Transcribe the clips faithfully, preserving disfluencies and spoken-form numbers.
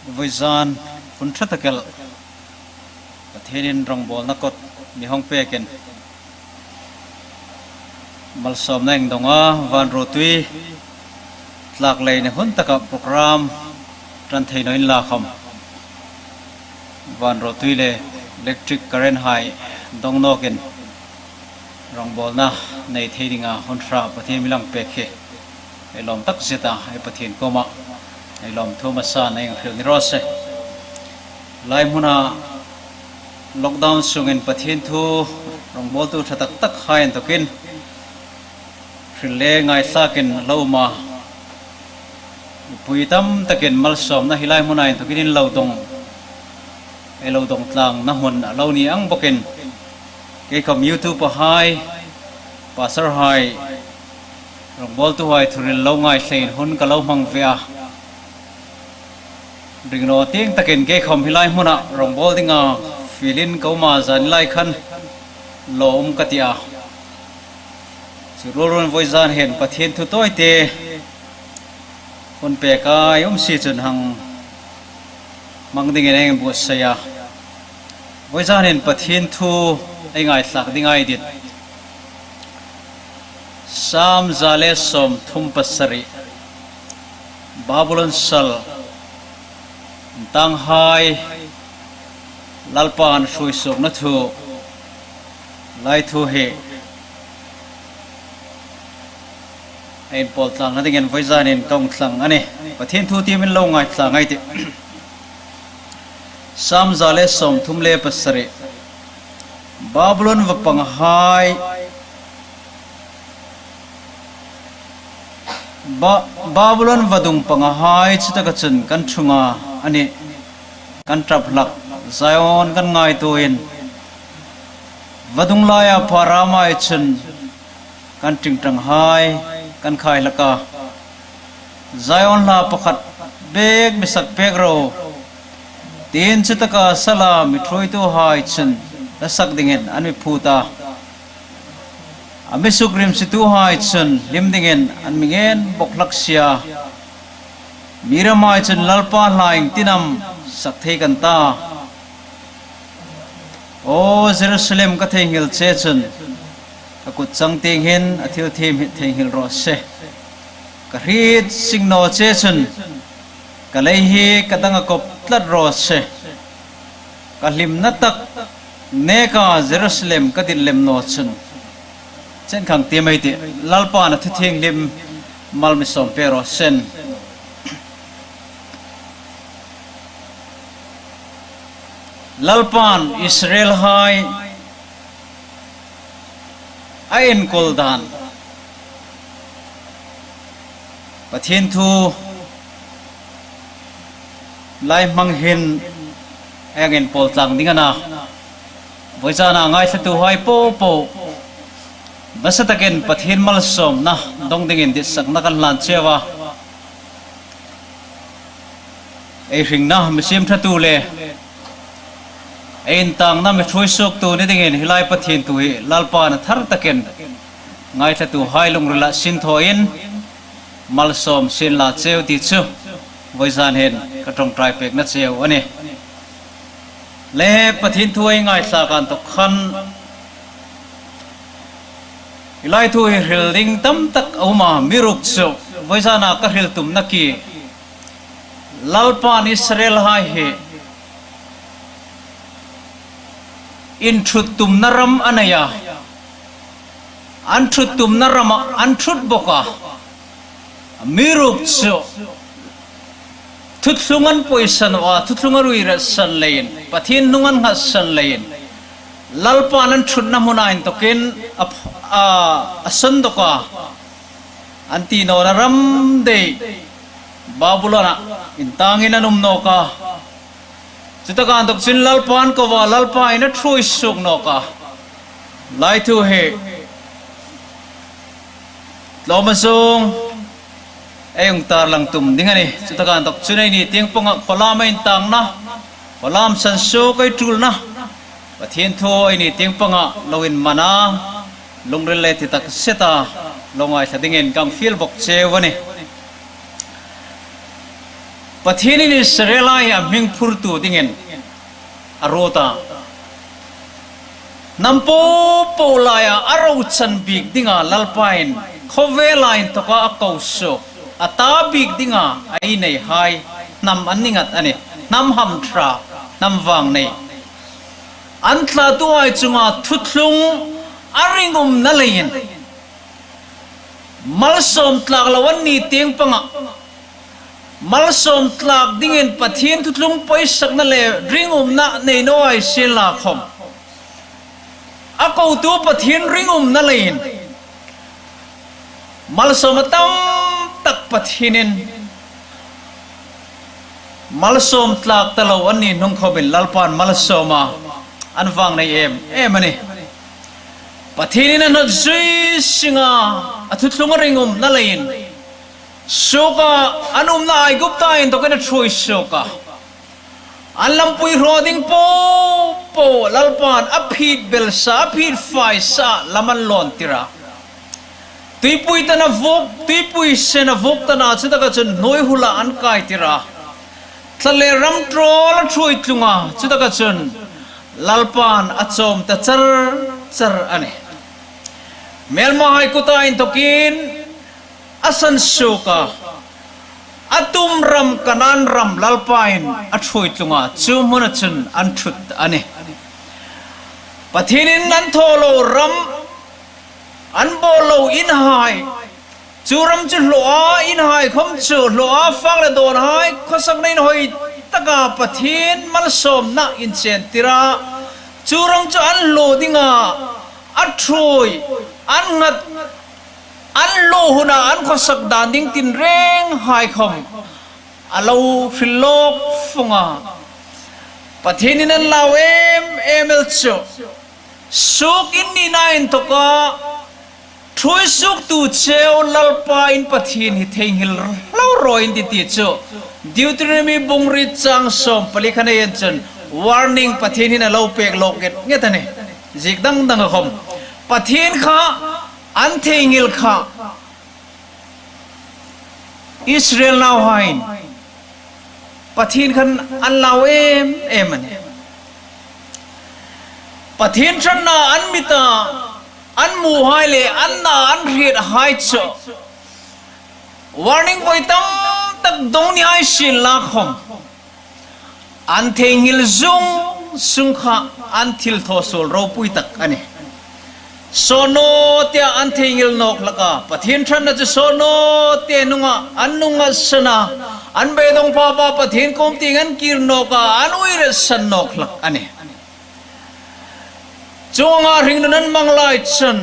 Vawizan hun ṭha tak el Pathienin rongbawlna kot mi hung pekin malsawmna ei dong a, van ruotui tlak leina hun taka program ṭan thei naw inla khawm, van ruotui le electric current hai dong nawkin rongbawlna nei thei dinga hun ṭha Pathienin mi lang pek hi ei lawm takzet a, ei Pathien kuoma ei lawmthu hmasa ei hril ni raw se. Lai hmuna lockdown sungin Pathien thu rongbawltu ṭha tak tak hai inthawkin hril le ngaithlakin lo um a, mipui tam takin malsawmna hi lai hmuna inthawkin lo dong, ei lo dong tlangna hmun a lo ni ang bawkin, kei khawm YouTube-a hai, pastor hai, rongbawltu hai thuhril lo ngai theiin hun ka lo hmang ve a. Ring naw tieng takin kei khawm hi lai hmuna rongbawl dinga fielin ka um a, zan lai khan lo um ka ti a. Chu ruol ruolin vawizan hin Pathien thu tawite hun pek ei um si chun hang hmang dingin ei buotsai a. Vawizan hin Pathien thu ei ngaithlak ding ei dit Sam za le sawmthum pasari. Babulon sal intanghai Lalpan hrui suokna thu, lai thu hi ei inpawl tlangna dingin vawizanin ka hung thlang a nih. Pathien thu tiem inla ngaithla ei tih. Sam za le sawmthum le pasari. Babulon va panghai, Ba-, Babulon vadung panghai chutaka chun kan ṭhunga a nih kan ṭap hlak, Zion kan ngaituoin. Vadung laia pha ramhai chun kan ṭingṭanghai kan khai hlak a. Zion hla pakhat bek mi sak pek ro, tiin chutaka sala mi ṭhuoituhai chun hla sak dingin an mi phut a. A mi sukrimsituhai chun hlim dingin an mi ngen bawk hlak si a. Mi ramhai chun Lalpa hla iengtin am sak thei kan ta? Aw Jerusalem, ka theinghil che chun ka kut chang tieng hin a thil thiem hi theinghil raw se. Ka hriet sing naw che chun ka lei hi ka dang a kop tlat raw se. Ka hlimna tak neka Jerusalem ka dit lem naw chun. Chen khang tiem ei tih, Lalpan a thu thienghlim mal mi sawm pek raw se. Lalpan Israelhai a enkawl dan, Pathien thu lai hmang hin ei inpawl tlang ding a na. Vawizana ngaithlatuhai popo, nasa takin Pathien malsawmna dong dingin ditsakna kan hlan cheu a. Ei hringna mi siem ṭhatu le ei intangna mi ṭhuoi suoktu ni dingin hi lai Pathien thu hi Lalpan a thar takin ngaithlatuhai lungrila sin thawin malsawm sien la cheu ti chu vawizan hin ka ṭawngṭai pekna cheu a nih. Le Pathien thu ei ngaithlak inthawk khan hi lai thu hi hril ding tam tak a um a, amiruokchu vawizana ka hril tumna ki, Lalpan Israelhai hi inṭhut tumna ram a nei a, an ṭhut tumna rama an ṭhut bawk a. Amiruokchu thuthlung an poisa naw a, thuthlung an uiresan leiin, Pathien hnung an nghatsan leiin, Lalpan an ṭhutna hmuna inthawkin a, a, a sandawk a, an ti nawna ram dei Babulona intangin an um nawk a. Chutaka inthawk chun Lalpan ko a, Lalpan a ṭhuoi suok nawk a. Lai thu hi tlawma zawng ei hung tarlang tum ding a nih. Chutaka inthawk chun eini tieng panga khawlam ei intangna, khawlam sansuok ei tulna, Pathien thu eini tieng panga lo inmana, lungril le thi tak seta lo ngaithla dingin kan fiel bawk cheu a nih. Pathienin Israel-a a hming phurtu dingin a ruot a. Hnam po po laia a rochan bik dinga Lalpain khawvela inthoka a ko suok, a ta bik dinga a neihai hnam an ni ngat a nih. Hnam hamṭha, hnam vangnei. An thlatuhai chunga thuthlung a ringumna leiin malsawm tlak lo an ni tieng panga malsawm tlak dingin Pathien thuthlung pawisakna le ringumna nei naw hai sien la khom, a kotu Pathien ringumna leiin malsawm a tam tak Pathienin malsawm tlak ta lo an ni hnung khomin Lalpan malsawma an vangnei em em a nih. Pathienin a hnawt zui singa a thuthlung a ringumna leiin suoka an umna Aigupta inthokin a ṭhuoi suok a. An lampui hraw ding po po Lalpan a phit belsa, a phit faisa lam an lawn tir a. Tuipui tan a vuok, tuipui sen a vuok tan a, chutaka chun hnuoi hula an kai tir a. Thla le ram ṭawl a ṭhuoi tlung a, chutaka chun Lalpan a chawm ta char char a nih. Hmelmahai kuta inthokin a san suok a, a tum ram Kanan ram Lalpain a ṭhuoi tlung a, chu hmuna chun an ṭhut a nih. Pathienin an thaw lo ram, an bawl lo inhai, chu ram chu hlaw a, inhai khom chu hlaw a, fak le dawnhai khawsakna inhawi taka Pathien malsawmna inchen tir a, chu ram chu an hlaw dinga a ṭhuoi, an nghat, an hlaw huna an khawsak dan ding tinrenghai khom a lo hril lawk fung a. Pathienin an lau em em el chu, suok in nina inthoka ṭhuoi suoktu cheu Lalpa in Pathien hi theinghil hlau raw in ti ti chu Deuteronomy bung riet chang sawm pali khan ei en chun warning Pathien hin a lo pek lawk nget nget a nih. Ziek dang dang a khom Pathien kha an theinghil kha Israel nauhaiin Pathien khan an lau em em a nih. Pathien ṭhatna an mita an muhai le an na an hriethai chu warning voi tam tak dong ni hai sien la khom, an theinghil zung zung kha an thilthaw suol ropui tak a nih. Saw naw tia an theinghil nawk hlak a, Pathien ṭhatna chu saw naw tia hnunga an nunga sana, an beidong pha pha Pathien kuom tieng an kir nawk a, an uire san nawk hlak a nih. Chuonga hringnun an hmang lai chun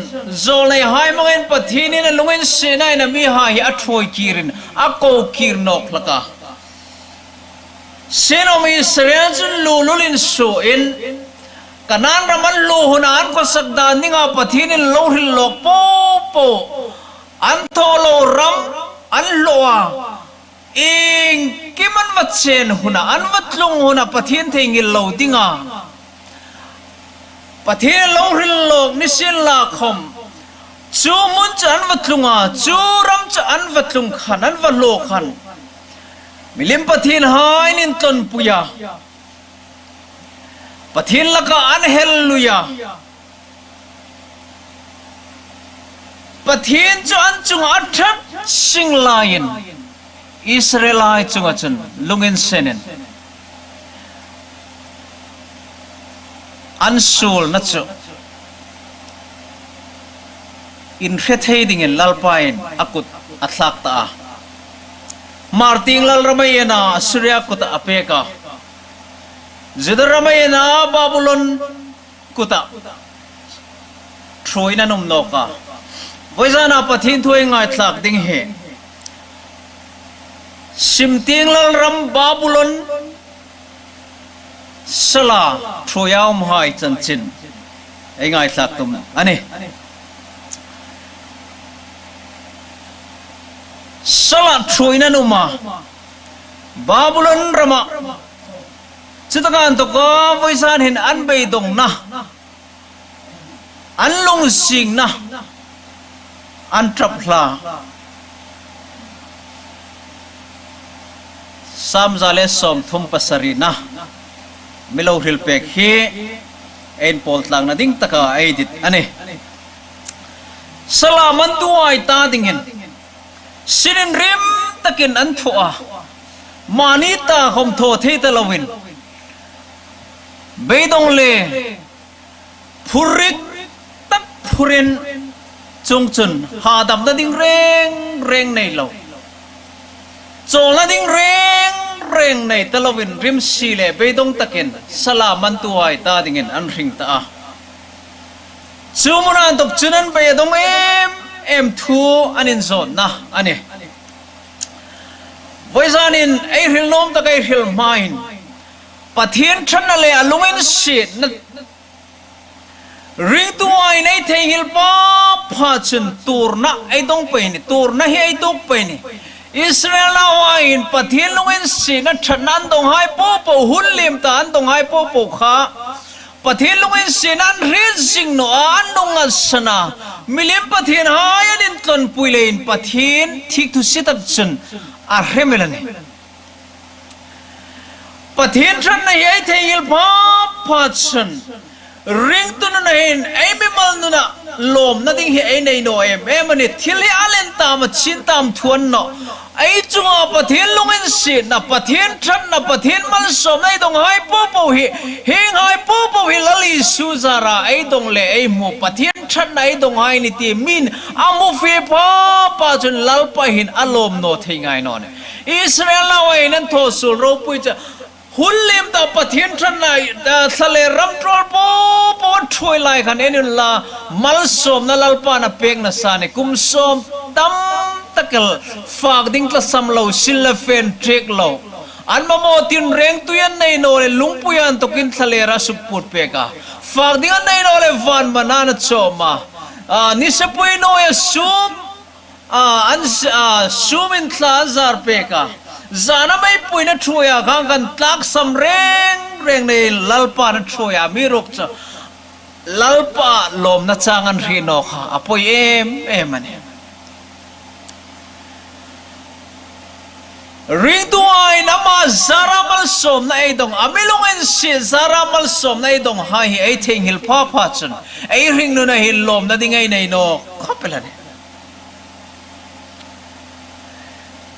zawlneihai hmangin Pathienin a lunginsietnain a mihai hi a ṭhuoi kirin a ko kir nawk hlak a. Siehlawm Israel chun lulul insuoin Kanan ram an hlaw huna an khawsak dan dinga Pathienin lo hril lawk po po, an thaw lo ram an hlaw a, iengkim an va chen huna, an va tlung huna Pathien theinghil lo dinga Pathien lo hril lawk ni sien la khom, chu hmun chu an va tlung a, chu ram chu an va tlung khan, an va hlaw khan, milim pathienhaiin an tlonpui a, Pathien laka an hel lui a, Pathien chu an chunga a ṭhat sing laiin Israelhai chunga chun lunginsenin an suolna chu inhre thei dingin Lalpain a kut a thlak ta a. Hmar tieng lal rama ena Assyria kuta a pek a, Juda rama ena Babulon kuta ṭhuoina an um nawk a. Vawizana Pathien thu ei ngaithlak ding hi sim tieng lal ram Babulon sala ṭhuoia umhai chanchin ei ngaithlak tum a nih. Sala ṭhuoina an um a, Babulon rama. Chutaka inthoka vawizan hin an beidongna, an lungzingna, an ṭap hla, Sam za le sawmthum pasarina mi lo hril pek hi ei inpawl tlangna ding taka ei dit a nih. Sala mantuhai ta dingin sin inrim takin an thaw a, mani ta khom thaw thei ta loin, beidong le phurrik tak phurin, chuongchun hadamna ding reng reng nei lo, chawlna ding reng reng nei ta loin rimsi le beidong takin sala mantuhai ta dingin an hring ta a. Chu hmuna inthok chun an beidong em em thu an inzawtna a nih. Vawizanin ei hril nuom tak ei hril hmain, Pathien ṭhatna le a lunginsietna ringtuhai ei theinghil pha pha chun tuorna ei dong pei a nih, tuorna hi ei tuok pei a nih. Israel nauhaiin Pathien lunginsietna ṭhatna an donghai po po, hun liem ta an donghai po po kha Pathien lunginsietna an hriet zing naw a, an nungngatsan a, milim pathienhai an intlonpui leiin Pathien thik thusie tak chun a hrem el a nih. Pathien ṭhatna hi ei theinghil pha pha chun, ringtu nuna hin ei mimal nuna lawmna ding hi ei nei naw em em a nih. Thil hi a len tam a, chin tam thuom naw. Ei chunga Pathien lunginsietna, Pathien ṭhatna, Pathien malsawmna ei donghai po po hi, hienghai po po hi Lal Isu zara ei dong le ei hmu, Pathien ṭhatna ei donghai a nih ti mi'n a hmu fie pha pha chun Lalpa hin a lawm naw thei ngai naw a nih. Israel nauhaiin an thaw suol ropui chu, hun liem ta Pathien ṭhatna, a, thla le ram ṭawl po po ṭhuoi lai khan en unla, malsawmna Lalpa'n a pek nasa a nih, kum sawm tam tak el, fak ding tlasam lo, sil le fen ṭek lo. An mamaw tinreng tui an nei naw le lungpui inthawkin thlalera a suk put pek a. Fak ding an nei naw le van manna an chawm a. A, nisa pui naw a sum, a, an s-, a, sumin thla an zar pek a. Zana meipuiin a ṭhuoi a, khang khan tlaksam reng reng nei Lalpa'n a ṭhuoi a, amiruokchu Lalpa lawmna chang an hriet naw kha a pawi em em a nih. Ringtuhaiin ama zara malsawmna ei dong, a mi lunginsiet zara malsawmna ei donghai hi ei theinghil pha pha chun, ei hringnuna hin lawmna ding ei nei naw khop el a nih.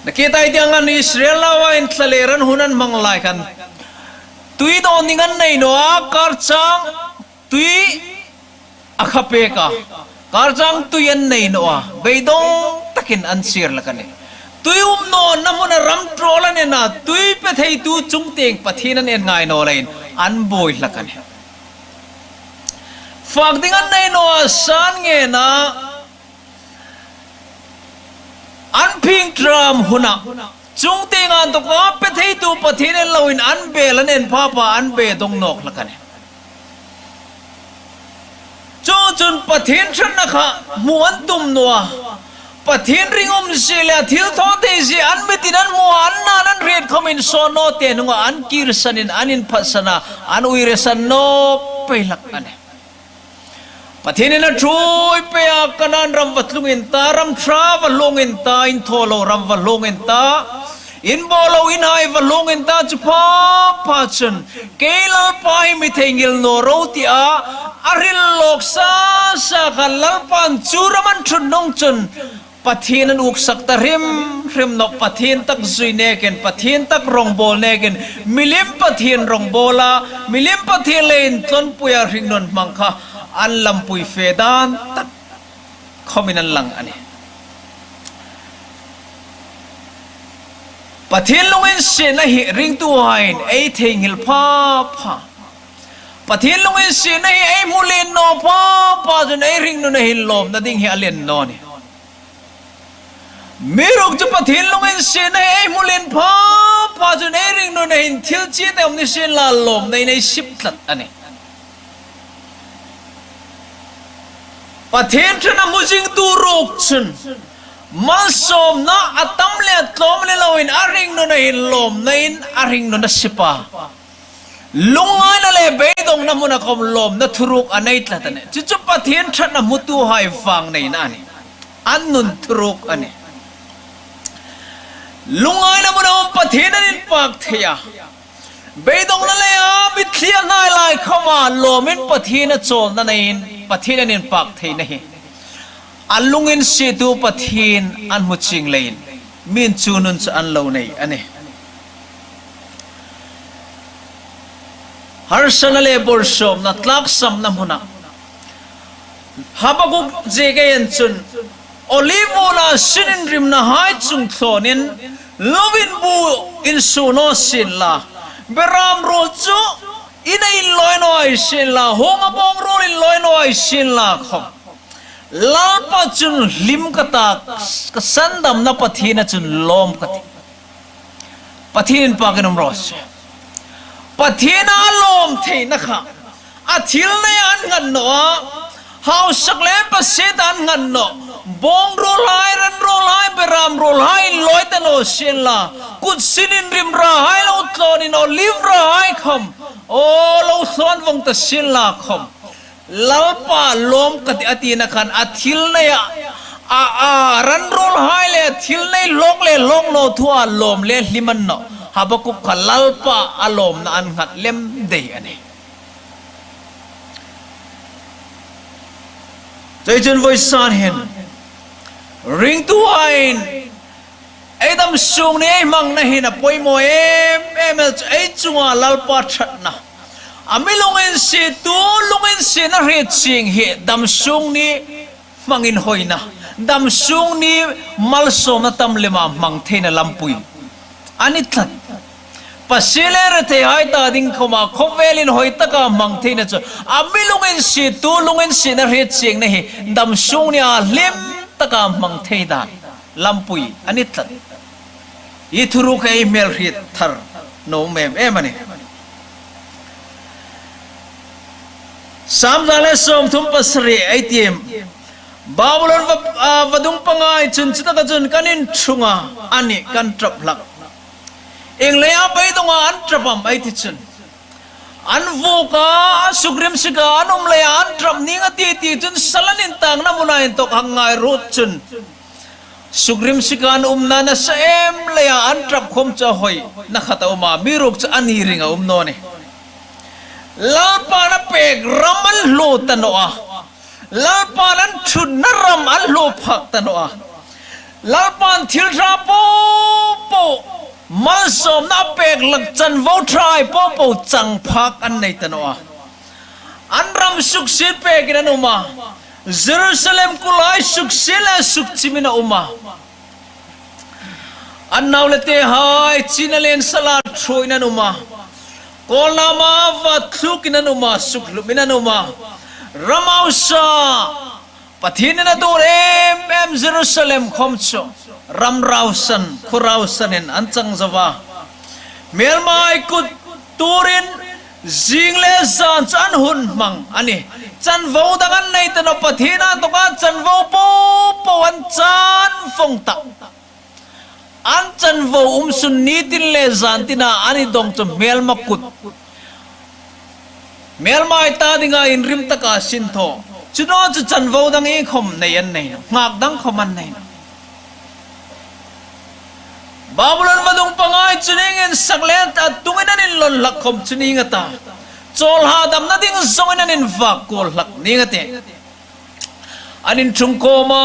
Nakie tai tieng an Israel nauhaiin thlalera hun an hmang lai khan, tui dawn ding an nei naw a, karchang tui a kha pek a, karchang tui an nei naw a, beidong takin an chir hlak a nih. Tui um nawna hmuna ram ṭawl an en a, tui pe theitu chungtieng Pathien an en ngai naw leiin an buoi hlak a nih. Fak ding an nei naw a, san ngen a, an phing ṭam huna, chungtieng inthawka pe theitu Pathien en loin an bel an en pha pha, an beidong nawk hlak a nih. Chuongchun Pathien ṭhatna kha hmu an tum naw a, Pathien ringumzie le a thilthawtheizie an mitin an hmu a, an nain an hriet khomin sawn naw te hnunga an kirsanin an inphatsan a, an uire san nawk pei hlak a nih. Pathienin a ṭhuoi pei a, Kanan ram va tlung in ta, ram ṭha va hluong in ta, in thaw lo ram va hluong in ta, in bo lo inhai va hluong in ta, chu pha pha chun, kei Lalpa hi mi theinghil naw ro tia a hril lawk sa sa khan Lalpan chu ram an ṭhut hnung chun, Pathien an uksak ta hrim hrim nawh, Pathien tak zui nekin, Pathien tak rawngbawl nekin, milim Pathien rawngbawl a, milim Pathien le intlonpui a hringnun hmang kha an lampui fe dan tak khomin an lang a nih. Pathien lunginsietna hi ringtuhaiin ei theinghil pha pha. Pathien lunginsietna hi ei hmu lien naw pha pha chun ei hringnuna hin lawmna ding hi a lien naw a nih. Amiruokchu Pathien lunginsietna hi ei hmu lien pha pha chun ei hringnuna hin thil chi te um ni sien la lawmna in ei sip tlat a nih. Pathien ṭhatna hmu zingtu ruok chun malsawmna a tam le a tlawm ni loin a hringnuna hin lawmna in a hringnuna sip a. Lungngaina le beidongna hmuna khom lawmna thuruk a nei tlat a nih. Chu chu Pathien ṭhatna hmutuhai vangneina a nih. An nun thuruk a nih. Lungngaina hmuna um Pathien an inpak thei a. Beidongna leia mitthli a hnai lai khawma lawmin Pathien a chawlna neiin Pathien an inpak theina hi a lunginsietu Pathien an hmu chieng leiin mi'n chu nun chu an lo nei a nih. Harsatna le bawrsawmna tlaksamna hmuna Habakuk ziekeiin chun, Olive huona sin inrimnahai chung thlawnin, lovin bu insuo naw sienla, beram ruol chu in a inlawi naw ei sienla, huonga bawng ruol inlawi naw ei sienla khawm, Lalpa chun hlim ka ta, ka sandamna Pathien a chun lawm ka tih. Pathien inpakin um raw se. Pathien a lawm theina kha a thil nei an nghat naw a, hausak le pasiet an nghat naw, bawng ruolhai, ran ruolhai, beram ruolhai inlawi ta naw sienla, kut sin inrim rahai lo thlawnin Olive rahai khawm, aw, lo thlawn vawng ta sienla khawm, Lalpa lawm ka tih a tina khan a thil nei a, a, a ran ruolhai le thil nei hlawk le hlawk naw thua lawm le hlim a ni naw. Habakuk kha Lalpa a lawmna an nghat lem dai a nih. Chuleiin vawisun hin ringtuhaiin ei damsung ni ei hmangna hin a poimaw em em el chu ei chunga Lalpa ṭhatna. A mi lunginsietu, lunginsietna hriet chieng hi damsung ni hmang inhawina, damsung ni malsawmna tam lema hmang theina lampui a ni tlat. Pasie le retheihai ta ding khawma khawvel inhawi taka hmang theina chu a mi lunginsietu, lunginsietna hriet chiengna hi damsung nia hlim taka hmang thei dan lampui a ni tlat. Hi thuruk hi ei hmel hriet thar nuom em em a nih. Sam za le sawmthum pasari ei tiem. Babulon va, a, vadung pangai chun chutaka chun kan inṭhunga a ni kan ṭap hlak. Ieng leia beidonga an ṭap am ei ti chun, an vuok a, sukrimsik a an um leia an ṭap ning a ti ti chun sal an intakna hmuna inthok hang ngai ruot chun, sukrimsik a an umna nasa em leia an ṭap khawm chu a hawina khat a um a, amiruokchu a ni ring a um naw nih. Lalpan a pek ram an hlaw ta naw a. Lalpan an ṭhutna ram an hlaw phak ta naw a. Lalpan thil ṭha po po, malsawmna a pek hlak chanvo ṭhahai po po chang phak an nei ta naw a. An ram suksiet pekin an um a. Jerusalem kulhai suksiet le sukchimin a um a. An nau le tehai china le sala ṭhuoiin an um a. Kawlnama vat thlukin an um a, sukhlumin an um a. Ram hausa, Pathienin a tuor em em Jerusalem khawm chu ram rausan, khuo rausanin an chang zo a. Hmelma ei kut tuorin zing le zan chu an hun hmang a nih. Chanvo dang an nei ta naw, Pathien inthawka chanvo po po an chan vawng ta. An chanvo um sun ni tin le zan tina an dawng chu hmelma kut. Hmelmahai ta dinga inrim taka sin thaw. Chu naw chu chanvo dang iengkhawm nei an nei naw. Nghak dang khawm an nei naw. Babulon vadung pangai chu ning insak le a tungin an inlawn hlak khawm chu ning a ta. Chawl hadamna ding zawngin an invak kuol hlak ning a tih. An inṭhung khawma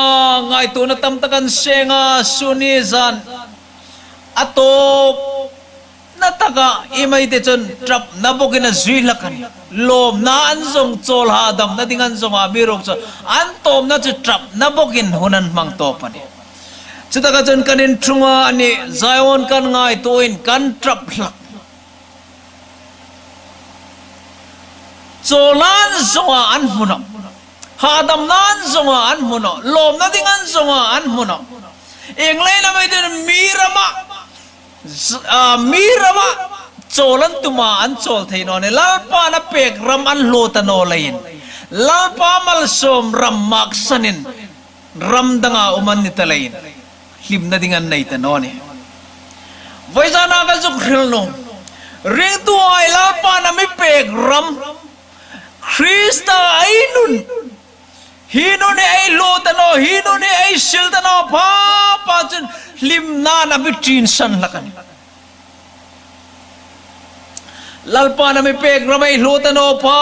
ngaituona tam tak an seng a, sun ni zan a tawpna taka iemani te chun ṭapna bawkin a zui hlak a nih. Lawmna an zawng, chawl hadamna ding an zawng a, amiruokchu an tawpna chu ṭapna bawkin hun an hmang tawp a nih. Chutaka chun kan inṭhunga a nih, Zion kan ngaituoin kan ṭap hlak. Chawlna an zawnga an hmu naw. Hadamna an zawnga an hmu naw. Lawmna ding an zawnga an hmu naw. Ieng leiin am ei ti chun mi rama, z-, a, mi rama chawl an tuma an chawl thei naw nih. Lalpan a pek ram an hlaw ta naw leiin, Lalpa malsawm ram maksanin ram danga um an ni ta leiin hlimna ding an nei ta naw nih. Vawizana ka zuk hril nuom, ringtuhai, Lalpan a mi pek ram, Krista ei nun, Hi nun hi ei hluo ta naw, hi nun hi ei sil ta naw, pha pha chun hlimna'n a mi ṭin san hlak a nih. Lalpa'n a mi pek ram ei hluo ta naw, pha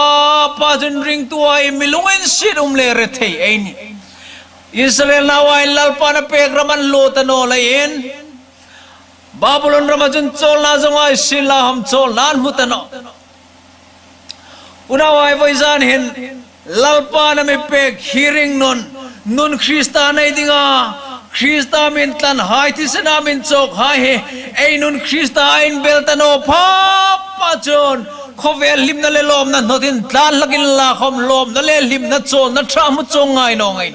pha chun ringtuhai mi lunginsiet um le rethei ei nih. Israel nauhai'n Lalpa'n a pek ram an hluo ta naw leiin Babulon rama chun chawlna zong ei sila hawm chawlna an hmu ta naw. Unauhai, vawizan hin Lalpa'n a mi pek hi ringnun, nun Krista nei dinga, Krista min tlanhai, thisena min chawkhai hi ei nun Krista a inbel ta naw, pha pha chun khawvel hlimna le lawmna hnawtin tlan hlakin la khawm lawmna le hlimna chawlna ṭha hmu chuong ngai naw ngei.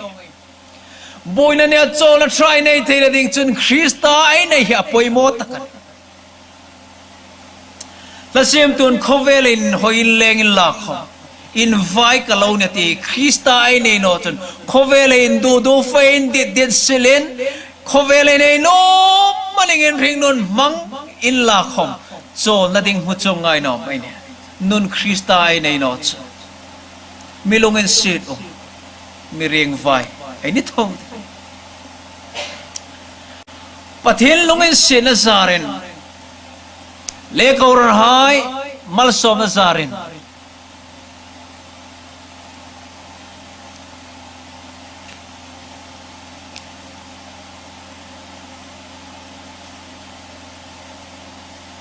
Buoina nia chawlna ṭha ei nei theina ding chun Krista ei nei hi a poimaw tak a nih. Hla siemtu'n khawvel inhawi inleng inla khawm invai ka lo nih a ti, Krista ei nei naw chun khawvel indudu fe indit dit silin khawvel ei nei naw manin ringnun hmang inla khawm chawlna ding hmu chuong ngai naw ei nih. Nun Krista ei nei naw chun mi lunginsiet um, mi ringvai ei ni tho. Pathien lunginsietna zarin le kohranhai malsawmna zarin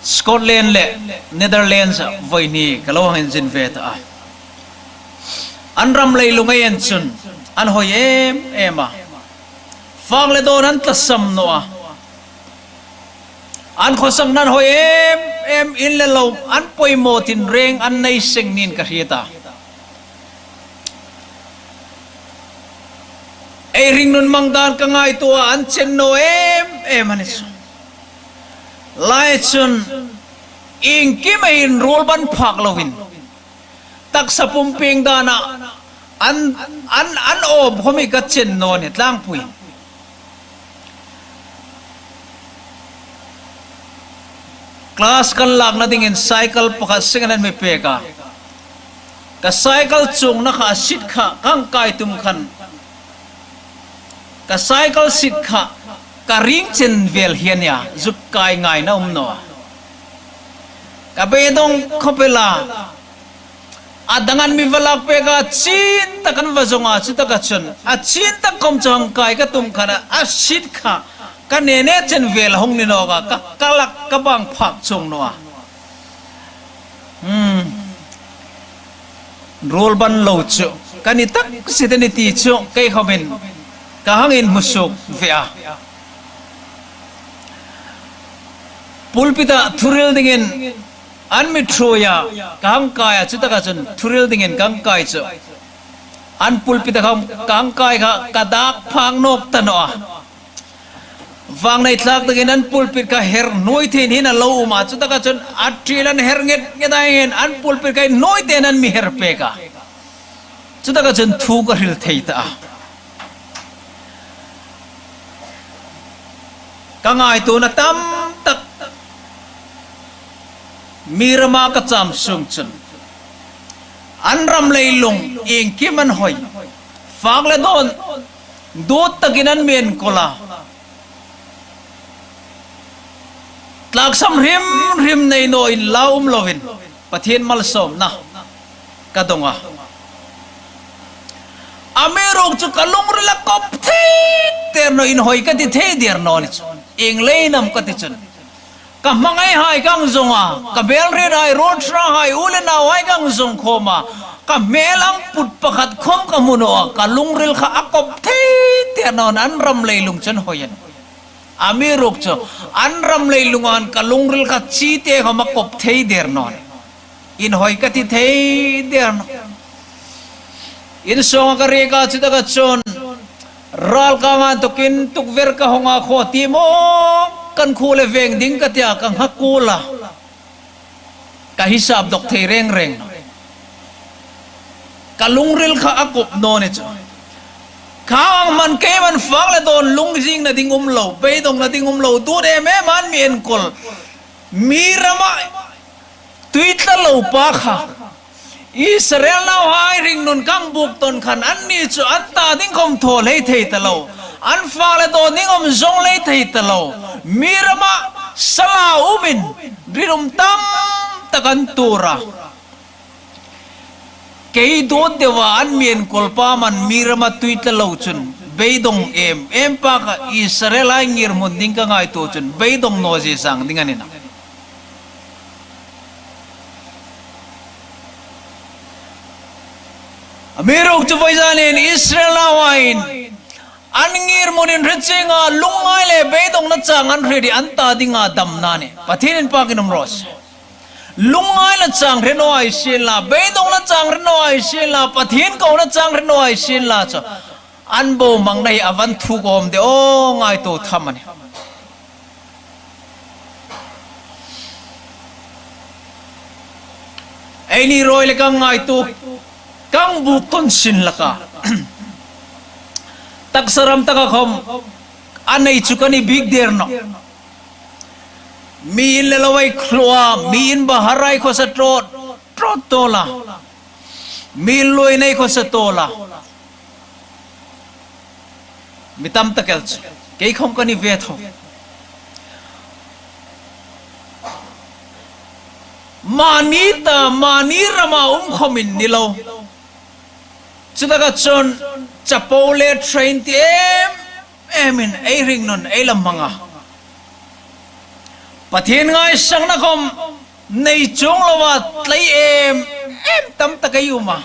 Scotland le Netherlands-a vawi hni ka lo hang inzin ve ta a. An ram leilung ei en chun an hawi em em a. Fak le dawn an tlasam naw a. An khawsakna an hawi em em, in le lo an poimaw, tinreng an nei seng niin ka hriet a. Ei ringnun hmang dan ka ngaituo a, an chen naw em em a ni chu. Lai chun iengkim ei inruol ban phak loin taksa pumping dana an, an, an awm khawm hi ka chen naw ni tlangpui. Class kan lakna dingin cycle pakhat seng an mi pek a. Ka cycle chuongna kha a seat kha ka hang kai tum khan, ka cycle seat kha ka ring chen vel hi a nia, zuk kai ngaina um naw a. Ka beidong khawp el a. A dang an mi va lak pek a, chin tak an va zong a, chutaka chun a chin tak khawm chu hang kai ka tum khan a, a seat kha ka ne ne chen vel hung ni nawk a, ka, ka lak ka bang phak chuong naw a. Hmm. Ruol ban lo chu ka ni tak si te ni ti chu kei khawmin ka hang inhmu suok ve a. Pulpit-a thuril dingin an mi ṭhuoi a, ka hang kai a, chutaka chun thuril dingin ka hang kai chu. An pulpit-a ka hang kai kha ka dak phak nawk ta naw a. Vangnei thlak takin an pulpit kha her hnuoi thei hin a lo um a, chutaka chun a ṭil an her nget nget a, hin an pulpit kha hnuoi tein an mi her pek a. Chutaka chun thu ka hril thei ta a. Ka ngaituona tam tak mi rama ka cham sung chun an ram leilung iengkim an hawi, fak le dawn dut takin an mi enkawl a. Tlaksam hrim hrim nei naw inla um loin Pathien malsawmna ka dong a. Amiruokchu ka lungril a kop thei der naw, inhawi ka ti thei der naw ni chu. Ieng leiin am ka ti chun, ka hmangaihai ka hang zong a, ka hmelhriethai, ruol ṭhahai, u le nauhai ka hang zong khawm a, ka hmel ang put pakhat khawm ka hmu naw a, ka lungril kha a kop thei der naw, an ram leilung chu an hawi a nih. Amiruokchu an ram leilunga hin ka lungril kha chite khawm a kop thei der naw a nih. Inhawi ka ti thei der naw. In sunga ka riek a, chutaka chun ralkanga inthawkin tukver ka hawng a, khaw ti mawng kan khuo le veng ding ka ti a, ka nghak kuol a. Ka hisap dawk thei reng reng naw. Ka lungril kha a kop naw ni chu. Khang hman keiman fak le dawn lungzingna ding um lo, beidongna ding um lo, dut em em an mi enkawl. Mi rama tui tla lo pa kha, Israel nauhai hringnun kang buk tawn khan anni chu an ta ding khawm thaw lei thei ta lo. An fak le dawn ding khawm zawng lei thei ta lo. Mi rama sala umin rinum tam tak an tuor a. Kei dawt deu a an mi enkawl pa man mi rama tui tla lo chun beidawng em em pa kha Israel ai ngirhmun ding ka ngaituo chun beidawng naw zie sang ding a ni nawh. Amiruokchu voizanin Israel nauhaiin an ngirhmun inhre chienga lungngai le beidawngna chang an hriet hi an ta dinga damna a nih. Pathien inpakin um raw se. Lungngaina chang hre naw hai sien la, beidawngna chang hre naw hai sien la, Pathien kona chang hre naw hai sien la chu an bo mangna hi a van thuk awm de aw ngaituo tham a nih. Eini rawi le kang ngaituo, kang buk tawn sin laka taksa ram taka khawm a nei chu ka ni bik der nawh. Mi in le lo ei khluo a, mi in bahar ei khawsa tawt tawt tawl a, mi in luoi nei khawsa tawl a. Mi tam tak el chu kei khawm ka ni ve tho. Mani ta, mani rama um khawmin ni lo. Chutaka chun chapo le train ti em emin ei hringnun ei la hmang a. Pathien ngaisakna khawm nei chuong loa tlei em em tam tak ei um a.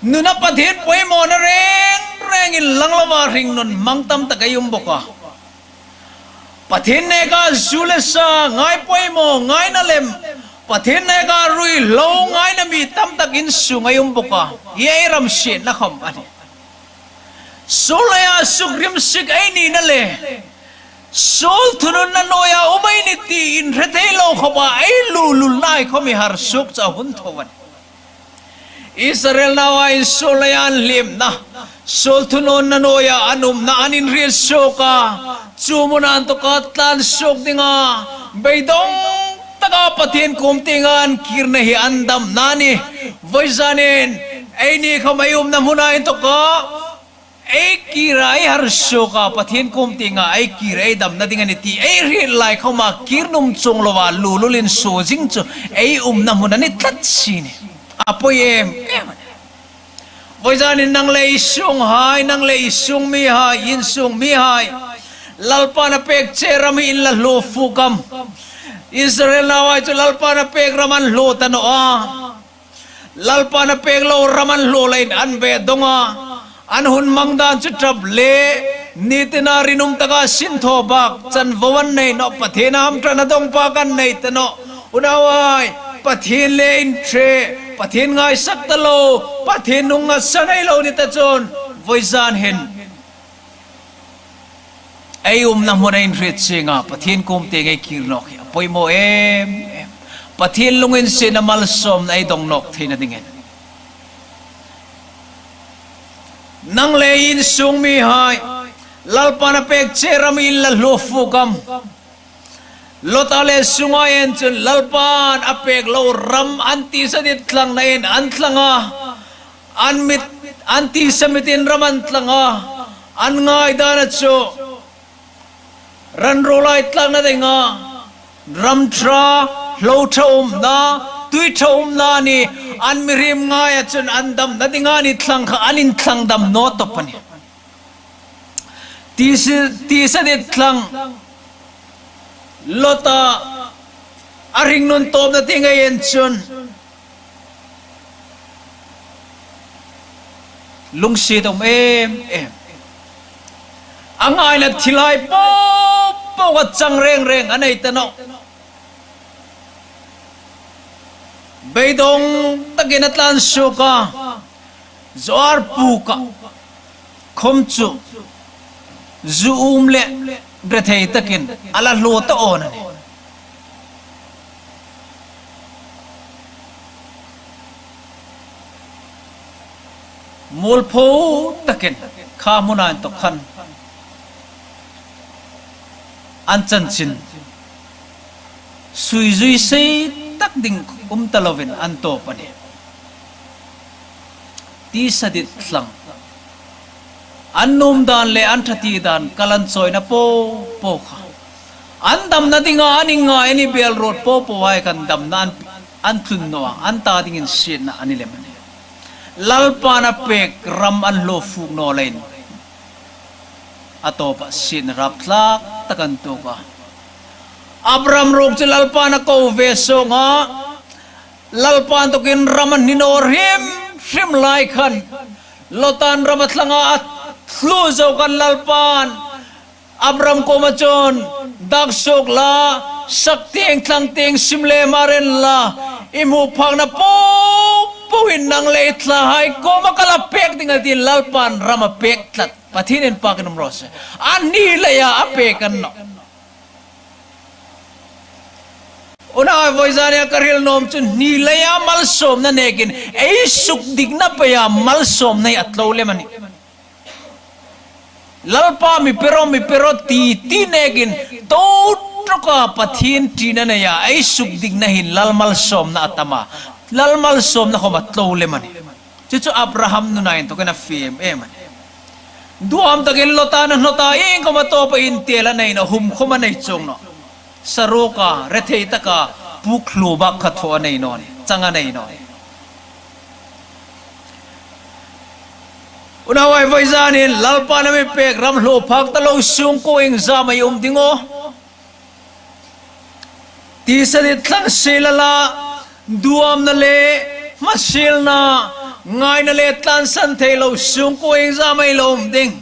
Nuna Pathien poimawna reng reng inlang loa hringnun hmang tam tak ei um bawk a. Pathien neka zu le sa ngai poimaw ngaina lem, Pathien neka ruoi hlo ngaina mi tam tak insung ei um bawk a. Hi ei ram sietna khawm a nih. Suol leia suk rimsik ei nina le suol thununna nuoia um ei ni ti inhre thei lo khawpa ei lululna ei khawm hi har suok chu a hun tho a nih. Israel nauhaiin suol leia an hliemna, suol thununna nuoia an umna an inhriet suok a, chu hmuna inthoka tlan suok dinga beidawng taka Pathien kuom tienga an kirna hi an damna a nih. Voizanin eini khawm ei umna hmuna inthoka ei kir a, ei har suok a, Pathien kuom tienga ei kir ei damna ding a nih ti ei hriet lai khawma kir nuom chuong loa lululin suo zing chu ei umna hmun a ni tlat si a nih. A poi em em a nih. Voizanin nang le i sunghai, nang le i sung mihai, insung mihai, Lalpan a pek che ram hi in la hluo fuk am? Israel nauhai chu Lalpan a pek ram an hluo ta naw a. Lalpan a pek lo ram an hluo leiin an beidawng a. An hun hmang dan chu ṭap le nitina rinum taka sinthaw bak chanvo an nei nawh, Pathien hamṭhatna dawng pak an nei ta nawh. Unauhai, Pathien le inhre, Pathien ngaisak ta lo, Pathien nungngatsan ei lo ni ta chun voizan hin ei umna hmun ei inhriet chienga Pathien kuom tieng ei kir nawk hi a poimaw em em. Pathien lunginsietna malsawmna ei dong nawk theina dingin. Nang le insung mihai, Lalpan a pek che ram in la hluo fuk am? Lota le sunga en chun Lalpan a pek lo ram an tisa dit tlangna in an tlang a. An mit, an tisa mitin ram an tlang a. An ngaidana chu ran ruolai tlangna dinga ram ṭha, hlo ṭha umna, tui ṭha umna a nih. An mihriem ngaia chun an damna dinga an tlang kha an intlang dam naw tawp a nih. Tisa, tisa dit tlang Lota a hringnun tawpna tieng ei en chun lungsiet a um em em. A ngaina thilhai po po kha chang reng reng a nei ta nawh. Beidawng takin a tlan suok a. Zoar puka khawm chu zu um le rethei takin a la hluo ta awn a nih. Muolpho takin kha hmuna inthoka khan an chanchin sui zui sei tak ding um ta lovin an tawp a nih. tisa dit thlang, an nuom dan le an ṭha ti dan kal an chawina po po kha, an damna dinga an inngai a ni bel ruot po pohai khan damna an, an tlun naw a, an ta dingin sietna a ni lem a nih. Lalpan a pek ram an hluo fuk naw leiin a tawpa sietna rapthlak tak an tuok a. Abraham ruok chu Lalpan a ko ve sawng a, Lalpa inthokin ram an hni naw hrim hrim lai khan, Lotan ram a thlang a, a thlu zo khan Lalpan Abraham kuoma chun, dak suok la, sak tieng thlang tieng sim le hmar en la, i hmu phakna po po in nang le i thlahai kuoma ka la pek ding a tiin Lalpan ram a pek tlat. Pathien inpakin um raw se. A hni leia a pek a ni nawh. Unau, vawizania ka hril nuom chu hni leia malsawmna nekin ei sukdikna peia malsawmna hi a tlo lem a nih. Lalpa mi pe rawh, mi pe rawh ti ti nekin to ṭawka Pathien ṭina neia ei sukdikna hin lal malsawmna a tam a, lal malsawmna khawm a tlo lem a nih. Chu chu Abraham nuna inthokin a fiem em a nih. Duam takin Lotan a hnawt a, iengkhawm a tawpa intel a nei naw, hum khawm a nei chuong nawh. Saruoka, rethei taka, puk hluo bak kha thaw a nei naw a nih, chang a nei naw a nih. Unauhai, vawizanin Lalpan a mi pek ram hluo phak ta lo sungkuo iengzam ei um ding aw? Tisa dit thlang sila la, duamna le hmasilna, ngaina le tlansan thei lo sungkuo iengzam ei lo um ding?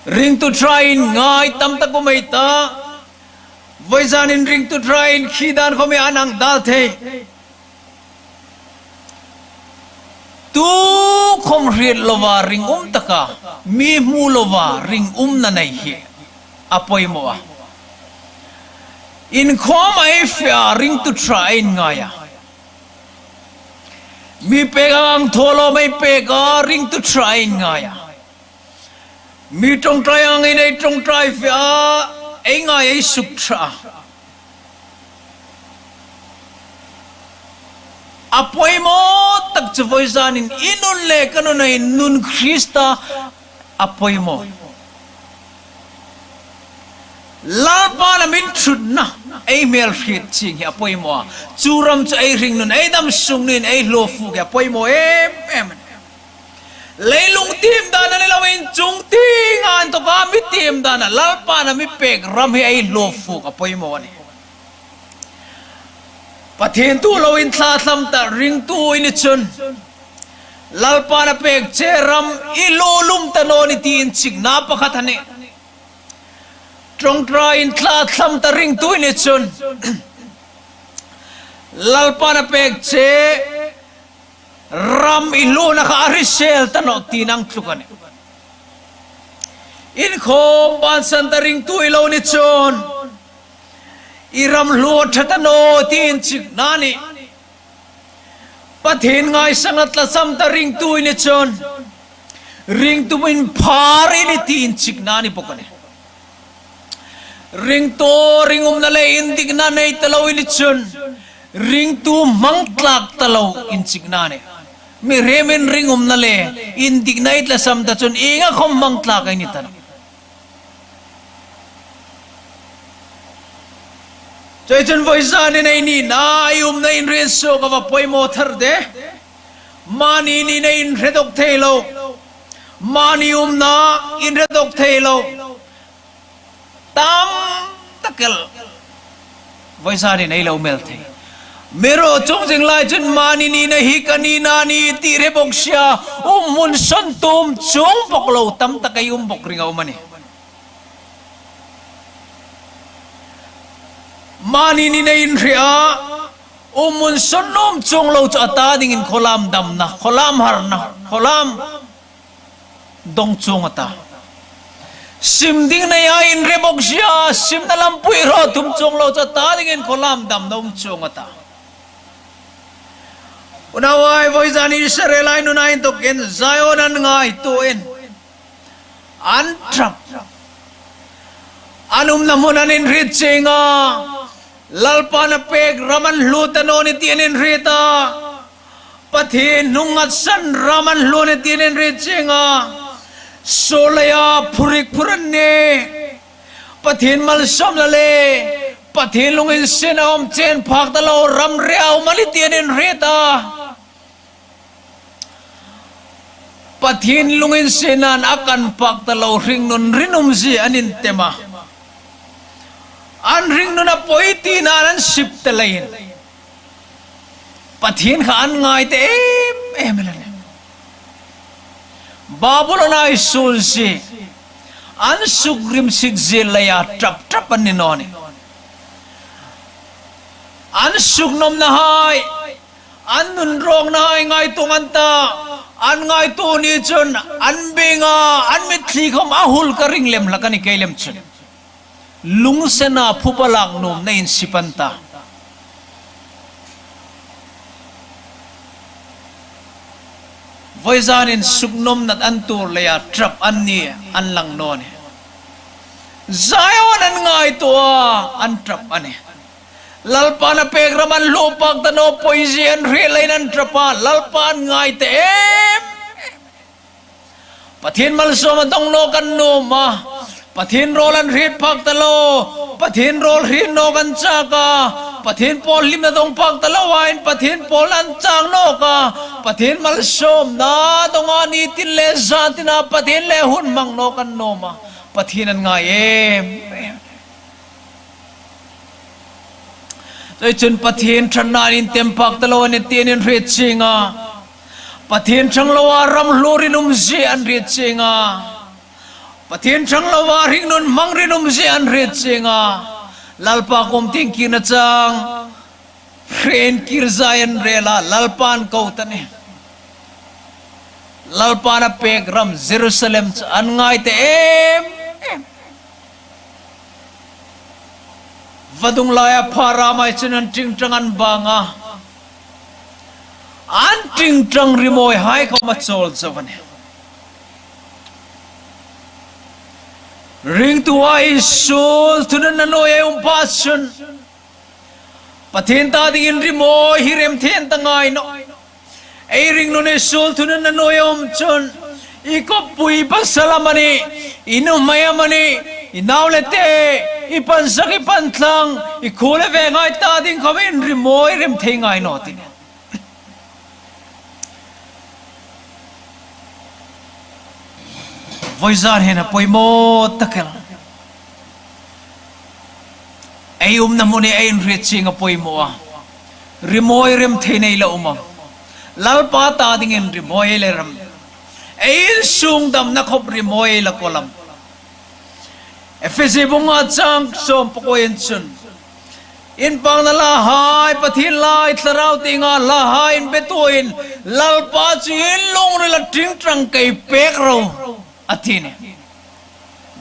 Ringtu ṭhain ngai tam tak um ei ta. Vawizanin ringtu ṭhain khi dan khawm hi an hang dal thei. Tu khawm hriet lova ringum taka mi hmu lova ringumna nei hi a poimaw a. Inkhawm ei fe a, ringtu ṭha ei ngai a. Mi pek ang ang thaw lawm ei pek a, ringtu ṭha ei ngai a. Mi ṭawngṭai angin ei ṭawngṭai fe a, ei ngai ei suk ṭha a. A poimaw tak chu vawizanin i nun le ka nuna hin nun Krista a poimaw. Lalpan a mi ṭhutna ei hmel hriet chieng hi a poimaw a. Chu ram chu ei hringnun, ei dam sungnuin ei hluo fuk hi a poimaw em em. Leilung tiem dan a ni loin, chung tienga inthoka mi tiem dan a, Lalpan a mi pek ram hi ei hluo fuk a poimaw a nih. Pathien tu loin thlathlam ta ringtu i ni chun, Lalpan a pek che ram i hluo lum ta naw ni ti inchikna pakhat a nih. Ṭawngṭain thlathlam ta ringtu i ni chun, Lalpan a pek che ram i hluona kha a hrisel ta nawh ti nang tluk a nih. Inkhawm bansan ta ringtu i lo ni chun, i ram hluo ṭha ta naw ti inchikna a nih. Pathien ngaisangna tlasam ta ringtu i ni chun, ringtu inphar i nih ti inchikna a ni bawk a nih. Ringtu ringumna le indikna nei ta lo i ni chun, ringtu hmang tlak ta lo inchikna a nih. Mihrimin ringumna le indikna i tlasam ta chun, ienga khawm hmang tlak ei ni ta nawh. Chuleiin vawizanin ei nina, ei umna inri suok a va poimaw thar de. Mani nina inhre dawk thei lo. Mani umna inhre dawk thei lo. Tam tak el vawizanin ei lo mel thei. Amiruokchu zing lai chun mani nina hi ka nina a nih ti hre bawk si a, um hmun sawn tum chuong bawk lo tam tak ei um bawk ring a um a nih. Mani nina inhre a, um hmun sawn nuom chuong lo chu a ta dingin khawlam damna, khawlam harna, khawlam dawng chuong a ta. Sim ding neia inhre bawk si a, simna lampui hraw tum chuong lo chu a ta dingin khawlam damna um chuong a ta. Unauhai, vawizan Israelhai nuna inthokin Zion an ngaituoin, an ṭap. An umna hmun an inhriet chieng a. Lalpan a pek ram an hluo ta naw ni ti an inhriet a. Pathien hnungngatsan ram an hluo a ni tiin an hriet chieng a. Suol leia phurik phur an nih. Pathien malsawmna le Pathien lunginsietna um chen phak ta lo ram riau a ni tiin an hriet a. Pathien lunginsietnain a kan phak ta lo hringnun rinumzie an intem a. An hringnun a pawi tina an sip ta leiin Pathien kha an ngai ta em em el a nih. Babulon a suolzie, an sukrimsikzie leia ṭap ṭap an ni naw nih. An suknawmnahai, an nunrâwngnahai ngaituo an ta, an ngaituo ni chun an bieng a, an mitthli khawm a hul ka ring lem hlak a ni kei lem chun. Lungsena phuba lak nuom nei an sip an ta. Voizanin suknawmna an tuor leia ṭap an ni an lang naw nih. Zion an ngaituo a, an ṭap a nih. Lalpan a pêk ram an hluo phak ta naw pawizie an hriet leiin an ṭap a, Lalpa an ngai ta em. Pathien malsawmna dong nawk an nuom a, Pathien râwl an hriet phak ta lo, Pathien râwl hriet nawk an châk a, Pathien pâwl hlimna dong phak ta lo a, in Pathien pâwl an chang nawk a, Pathien malsawmna dong a ni tin le zan tina Pathien le hun hmang nawk an nuom a, Pathien an ngai em. Chuleiin Pathien ṭhatna an intem phak ta lo a ni tiin an hriet chieng a. Pathien ṭhang loa ram hluo rinumzie an hriet chieng a. Pathien ṭhang loa hringnun hmang rinumzie an hriet chieng a. Lalpa kuom tieng kîrna chang hre in kîr zai an rêl a, Lalpa an ko ta nih. Lalpan a pêk ram Jerusalem chu an ngai ta em em. Vadung laia pha ramhai chun an ṭingṭang an bang a. An ṭingṭang rimawihai khawm a chawl zo a nih. Ringtuhai suol thununna nuoia um pha chun Pathien ta dingin rimawi hi rem thei ta ngai nawh. Ei ringnun ei suol thununna nuoia um chun, i kawppui pasal amanih, i nuhmei amanih, i nau le te, i pansak i pantlang, i khuo le venghai ta ding khawmin rimawi rem thei ngai nawh ti. Voizan hin a poimaw tak el. Ei umna hmun hi ei inhriet chieng a poimaw a. Rimawi rem thei nei la um am? Lalpa ta dingin rimawi ei la rem. Ei insung damna khop rimawi ei la kawl am? Efesi bung nga chang sawm pakuoin chun, inpakna hlahai, Pathien lai, Thlarau tienga hlahai inbetuoin, Lalpa chu in lungrila ṭingṭang kei pek ro, a ti a nih.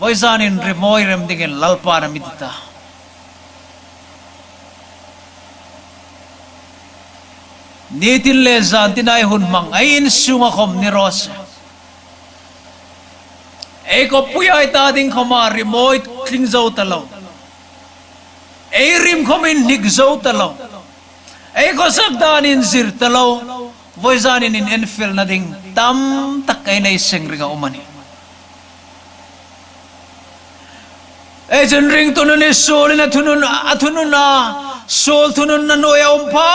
Voizanin rimawi rem dingin Lalpan a mi ti ta. Nitin le zantin ei hun hmang, ei insunga khom ni raw se. Ei kawppuihai ta ding khoma rimawi tling zo ta lo. Ei rim khom inhnik zo ta lo. Ei khawsak dan inzir ta lo. Voizanin inenfilna ding tam tak ei nei seng ringa um a nih. Ei chun ringtu nun hi suolin a thunun, a thunun a, suol thununna nuoia um pha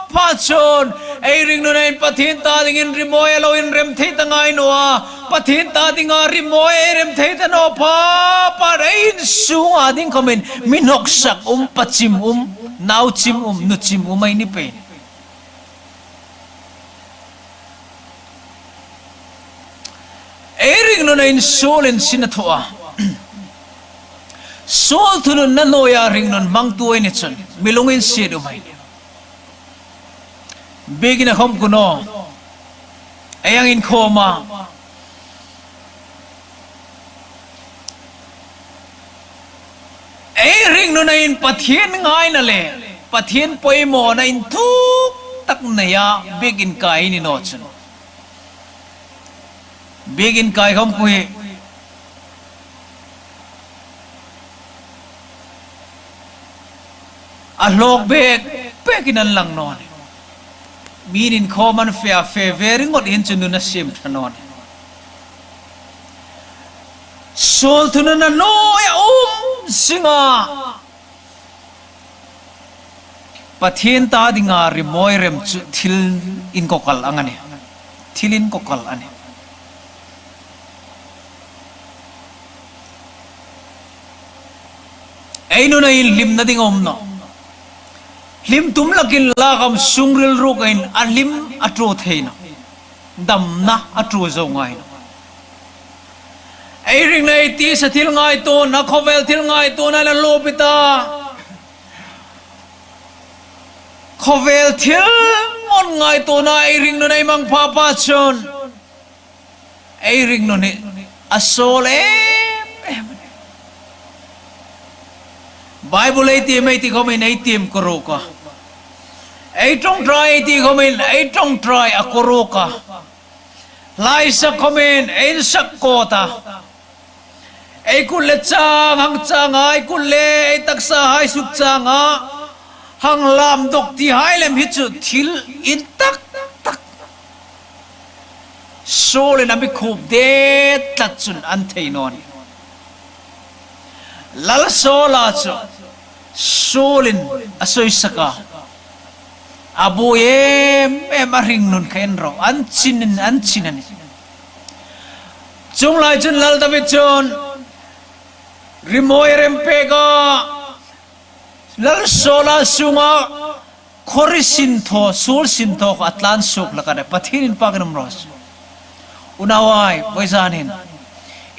pha chun, ei ringnun hin Pathien ta dingin rimawi a lo inrem thei ta ngai naw a, Pathien ta dinga rimawi ei rem thei ta naw pha pha, ei insunga ding khomin mi hnawksak um, pa chim um, nau chim um, nu chim um ei ni pei. Ei ringnun hin suolin sin a thaw a. Suol thununna nuoia ringnun hmangtu ei ni chun, mi lunginsiet um ei ni. Biekina khom ku naw. Ei ang inkhawma. Ei ringnun hin Pathien ngaina le Pathien poimawna inthuk tak neia biekin kai ni naw chun. Biekin kai khom ku hi. A hlawk bek bekin an lang naw nih. Mi'n inkhawm an fe a, fe ve ringawt hin chu nun a siem ṭha naw nih. Suol thununna nuoia um zinga Pathien ta dinga rimawi rem chu thil inkawkal ang a nih. Thil inkawkal a nih. Ei nuna hin hlimna ding a um nawh. Hlim tum lakin lak am, sung rilruk in a hlim a ṭhu thei nawh. Damna a ṭhu zo ngai nawh. Ei ringna, ei tisa thil ngaituona, khawvel thil ngaituona la lop i ta. Khawvel thil ngawn ngaituona ei ringnun ei mang pha pha chun ei ringnun hi a suol em em. Bible ei tiem ei ti khawmin ei tiem ka ruok a. Ei ṭawngṭai ei ti khawmin ei ṭawngṭai a ka ruok a. Hla ei sak khawmin ei insak kawt a. Ei kut le chang hang chang a, ei kut le ei taksa hai suk chang a, hang lam dawk ti hai lem hi chu thil intak tak. Suolin a mi khup det tlat chun an thei naw nih. Lal suola chu suolin a suisak a. A buoi em em a ringnun kha en ro. An chinin, an chin a nih. Chuong lai chun Lal David chun rimawi rem pek a. Lal suola sunga khawri sinthaw, suol sinthaw kha a tlan suok hlak a nih. Pathien inpakin um raw se. Unauhai, vawizanin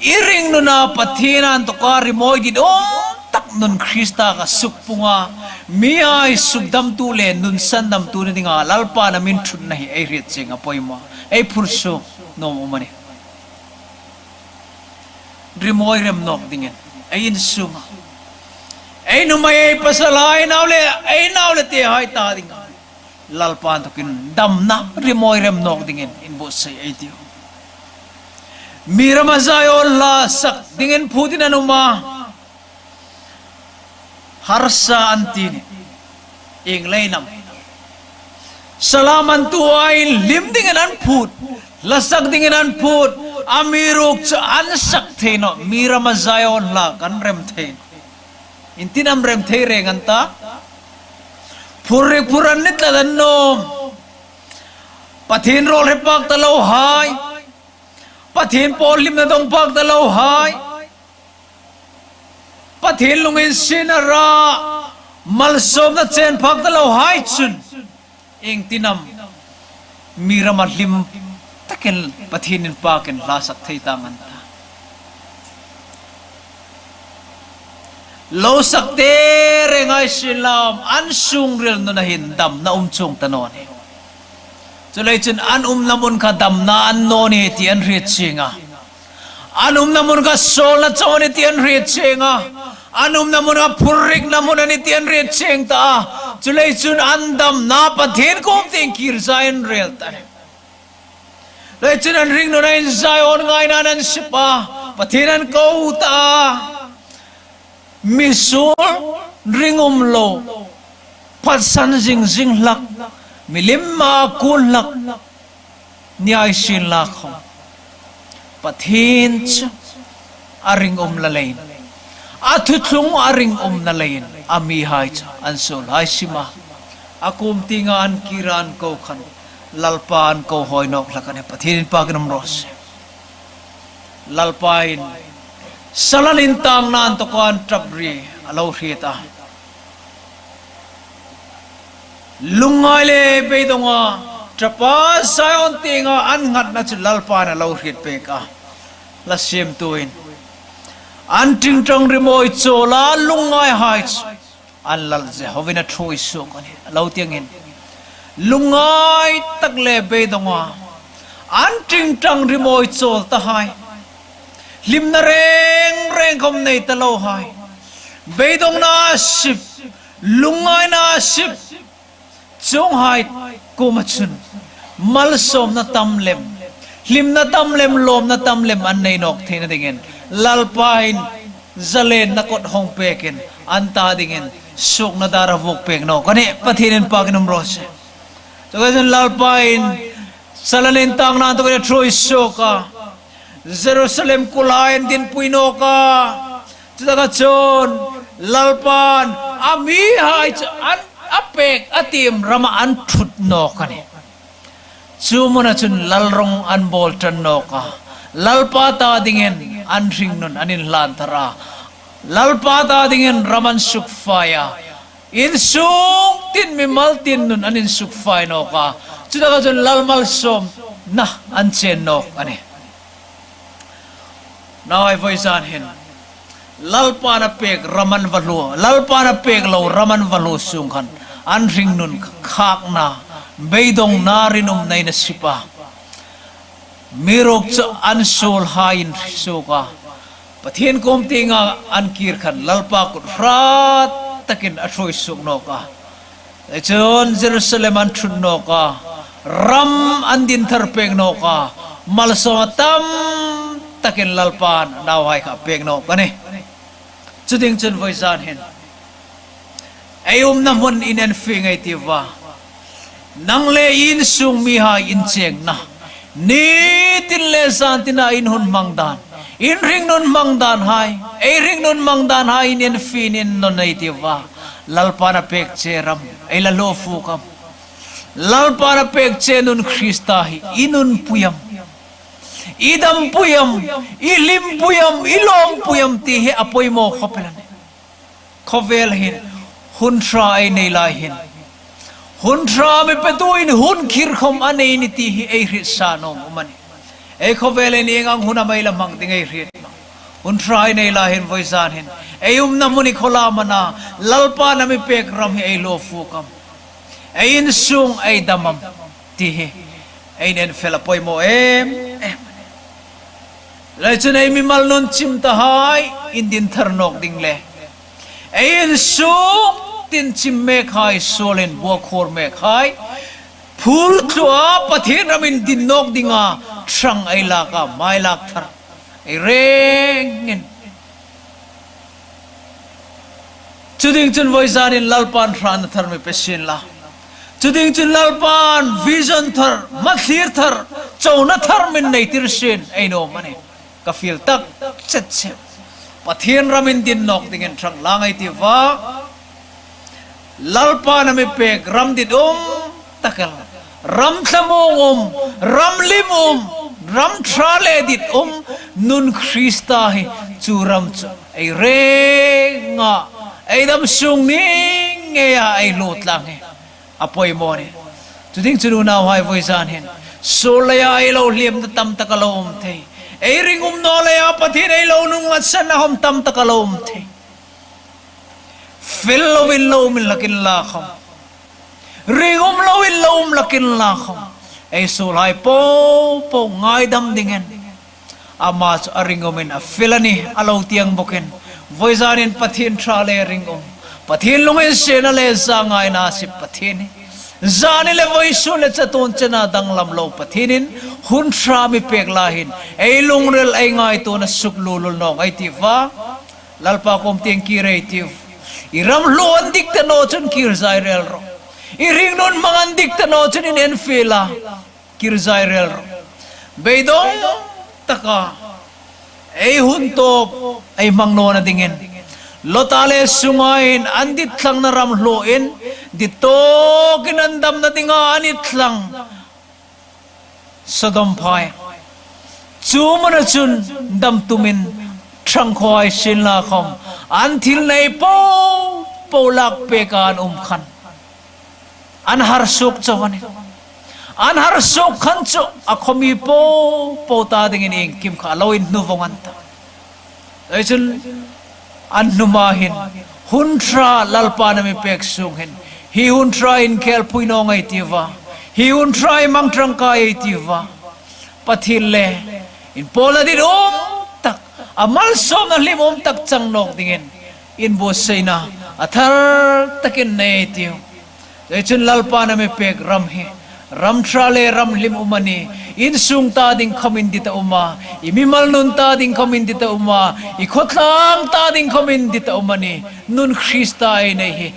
i ringnuna Pathien anthoka rimawi dit um tak nun Krista kha sukpunga mihai sukdamtu le nun sandamtu ni dinga Lalpan a mi ṭhutna hi ei hriet chieng a poimaw. Ei phur suok nuom um a nih. Rimawi rem nawk dingin ei insunga, ei nuhmei, ei pasalhai, nau le, ei nau le tehai ta dinga Lalpa anthokin damna rimawi rem nawk dingin inbuotsai ei tih. Mi rama Zion hla sak dingin phutin an um a. Harsa an ti nih. Ieng leiin am? Sala mantu aiin hlim dingin an phut, hla sak dingin an phut, amiruokchu an sak thei nawh, mi rama Zion hla kan rem thei. Iengtin am rem thei reng an ta? Phurrik phur an ni tlat an nuom. Pathien rawl hre pak ta lo hai. Pathien pawl hlimna dong pak ta lo hai. Pathien lunginsietna ra malsawmna chen phak ta lo hai chun iengtin am mi rama hlim takin Pathien inpakin hla sak thei tang an ta? Lo sak te reng hai sien la, an sungril nuna hin damna um chuong ta naw nih. Chuleiin chun an umna mun kha damna a ni naw ni ti an hriet chieng a. An umna mun kha suolna chawng a ni ti an hriet chieng a. An umna mun kha phurrikna mun a ni ti an hriet chieng ta a. Chuleiin chun an damna Pathien kuom tieng kir zai an rel ta a nih. Chuleiin chun an ringnuna hin Zion ngaina an sip a. Pathien an ko ta a. Mi suol ringum lo, phatsan zing zing hlak, milim a kun hlak ni hai sien la khawm, Pathien chu a ringum la leiin, a thuthlung a ringumna leiin a mihai chu an suol hai sim a. A kuom tienga an kir an ko khan Lalpa an ko hawi nawk hlak a nih. Pathien inpakin um raw se. Lalpa'n Salan intangna anthoka an ṭap ri a lo hriet a. Lungngai le beidonga ṭapa Zion tienga an nghatna chu Lalpa'n a lo hriet pek a. Hla siemtuin an ṭingṭang rimawi chawla lungngaihai chu an Lal Jehovah-in a ṭhuoi suok a nih. A lo tieng hin lungngai tak le beidonga an ṭingṭang rimawi chawl ta hai, hlimna reng reng khawm nei ta lo hai, beidongna a sip, lungngaina a sip, chuonghai kuoma chun malsawmna tam lem, hlimna tam lem, lawmna tam lem an nei nawk theina dingin Lalpa'n zalenna kot hawng pekin an ta dingin suokna dar a vuok pek nawk a nih. Pathien inpakin um raw se. Chuongchun Lalpa'n Zion-a intângna tukin a ṭhuoi suok a, Jerusalem kulhai an dinpui nawk a. Chutaka chun Lalpa'n a mihai chu an, a pêk a tiem rama an ṭhut nawk a nih. Chu hmuna chun lalrong an bawl ṭan nawk a, Lalpa ta dingin an hringnun an inhlân thar a, Lalpa ta dingin ram an sukfai a, insung tin mimal tin nun an insukfai nawk a. Chutaka chun lal malsawmna an chen nawk a nih. Nauhai, vawizan hin Lalpa'n a pêk ram an va hluo, Lalpa'n a pêk lo ram an va hluo sung khan an hringnun khâkna, beidongna, rinumna a sip a. Amiruokchu an suolhai an hriet suok a, Pathien kuom tienga an kîr khan Lalpa kut hrat takin a ṭhuoi suok nawk a. Chun Jerusalem an ṭhut nawk a, ram an din thar pêk nawk a, malsawmna tam takin Lalpa'n nauhai kha a pêk nawk a nih. Chu ding chun vawizan hin ei umna hmun in en fie ngei ei tiu a. Nang le insung mihai inchengna, ni tin le zan tina in hun hmang dân, in hringnun hmang dânhai, ei hringnun hmang dânhai in en fie in innawn ei tiu a. Lalpa'n a pêk che ram ei la hluo fuk am? Lalpa'n a pêk che nun Krista hi i nunpui am, i dampui am, i hlimpui am, i lawmpui am ti hi a poimaw khawp el a nih. Khawvel hin hun ṭha ei nei lai hin, hun ṭha mi petu in hun khir khawm a nei ni ti hi ei hriet sa nuom um a nih. Ei khawvel hin ieng ang hun am ei la hmang ding ei hriet nawh. Hun ṭha ei nei lai hin, vawizan hin ei umna hmun hi khawlam a na, Lalpa'n a mi pêk ram hi ei hluo fuk am? Ei insung ei dam am ti hi ei en fel a poimaw em em. Leiin chun ei mimal nun chim tahai indin thar nawk ding le ei insung tin chim mekhai suolin buokhur mekhai phul tlua Pathien ram indin nawk dinga ṭhang ei lak a, mailak thar ei rengin. Chu ding chun vawizan hin Lalpa'n hrâtna thar mi pe sien la. Chu ding chun Lalpa'n vision thar, hmathlir thar, chona thar mi nei tir sien ei nuom a nih. Ka fiel tak chet cheu. Pathien ram indin nawk dingin ṭhang lang ei tiu a. Lalpa'n a mi pêk ram ditum tak el, ram thlamuong um, ram hlim um, ram ṭha le ditum nun Krista hi chu ram chu ei renga, ei dam sung ni ngeia ei hluo tlang hi a poimaw a nih. Chu ding chun unauhai, vawizan hin suol leia ei lo hliemna tam tak a lo um thei. Ei ring um naw leia Pathien ei lo nungngatsanna khawm tam tak a lo um thei. Fel loin lo um inla khawm, ring um loin lo um inla khawm, ei suolhai popo ngaidam dingin ama chu a ring umin a fel a nih a lo ti ang bawkin, vawizan hin Pathien ṭha le ring um, Pathien lunginsietna le zangaina a sip Pathien hi zani le vawisun le chatuon chena danglam lo Pathienin hun ṭha mi pêk lai hin ei lungril, ei ngaituona sukluolul nawk ei tiu a. Lalpa kuom tieng kîr ei tiu. I ram hluo an dik ta naw chun kîr zai rêl ro. I hringnun hmang an dik ta naw chun inenfiel a, kîr zai rêl ro. Beidong taka ei hun tawp ei hmang nawna dingin Lota le Sunga hin an dit thlangna ram hluoin, dit tawkin an damna dinga an it thlang Sodom phai. Chu hmuna chun dam tumin ṭhang khawm hai sien la khawm, an thil nei popo lak pêka an um khan an harsuok chau a nih. An harsuok khan chu a khawmi popo ta dingin iengkim kha a lo inhnu vawng an ta. Leiin chun an hnuma hin hun ṭha Lalpa'n a mi pêk sung hin, hi hun ṭha inkhêlpui naw ngei ei tiu a, hi hun ṭha hmang ṭangkai ei tiu a. Pathien le inpawlna ditum tak, a malsawmna hlim um tak chang nawk dingin inbuotsaina a thar takin nei ei tiu. Leiin chun Lalpa'n a mi pêk ram hi ram ṭha le ram hlim um a nih. Insung ta ding khawmin dit a um a, i mimal nun ta ding khawmin dit a um a, i khawtlang ta ding khawmin dit a um a nih. Nun Krista ei nei hi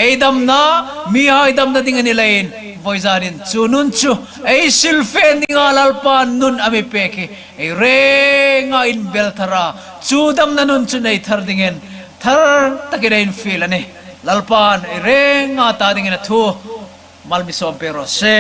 ei damna, mihai damna ding a ni leiin Vawizanin chu nun chu ei silfên dinga Lalpan nun a mi pêk hi ei rênga inbel thar a, chu damna nun chu nei thar dingin thar takin ei infiel a nih. Lalpan ei rênga ta dingin a thu mal mi sâwm pêk raw se.